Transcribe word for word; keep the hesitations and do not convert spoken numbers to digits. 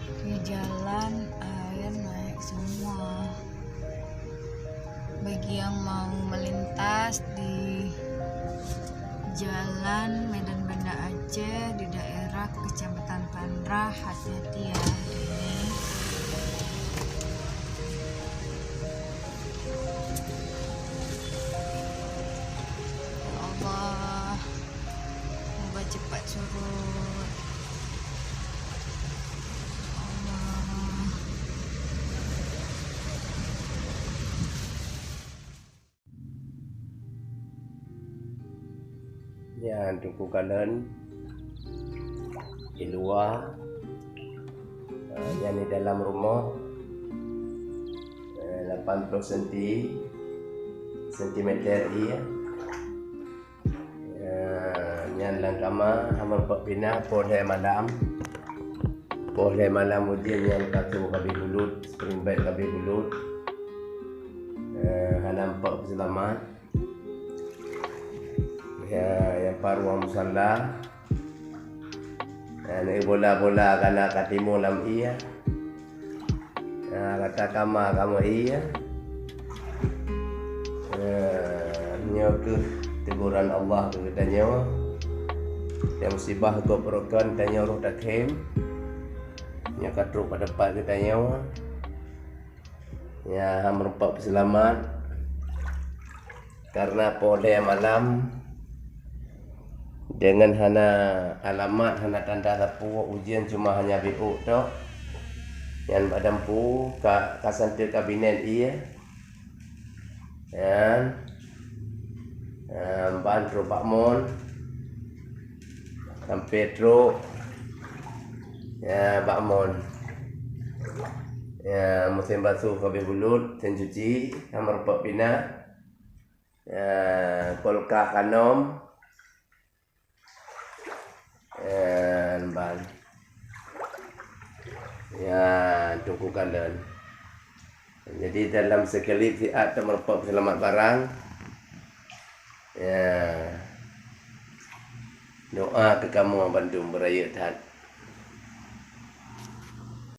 Di jalan air naik semua. Bagi yang mau melintas di jalan Medan Banda Aceh di daerah Kecamatan Panrah, hati-hati ya hari ini. Ya Allah, moga cepat surut. Ya Allah. Nyan teungku kalon di luwa, eh, nyan di dalam rumoh, eh, lapan ploh senti, sentimeter ié. Eh, nyan lam kama, hana meurumpok pinah, poh lhèe malam. Poh lhèe malam ujeuen nyan, kasô ka abéh bulut, spring bed ka abéh bulut. Eh, hana meurumpok peuseulamat. Ya, nyang paruang musala. Ya, bola-bola ka na ka timu lam ié. Ya, gata kama kamoe ié. Ya, nyoe keuh teguran Allah keu geutanyoe. Nyang musibah gob rukon tanyoe roh takhém. Nyoe ka trok bak teumpat geutanyoe. Ya, hana meurumpok peuseulamat. Karena poh lhèe malam, deungon hana alamat, hana tanda sapeue, ujeuen cuma hanya biôk tok. Nyan bak dampu ka, ka santeue kabinet ié. Nyan, eh, ban trok bak mon. Sampoe trok, ya, bak mon. Ya, meusén basoh ka abéh bulut, meusén cuci, hana meurumpok pinah. Ya, kulkas ka lom. Ya, ban. Ya, teungku kalon. Jadi, dalam sekelip siat hana meurumpok peuseulamat barang. Ya. Doa keu kamoe bandum beurayeuk that.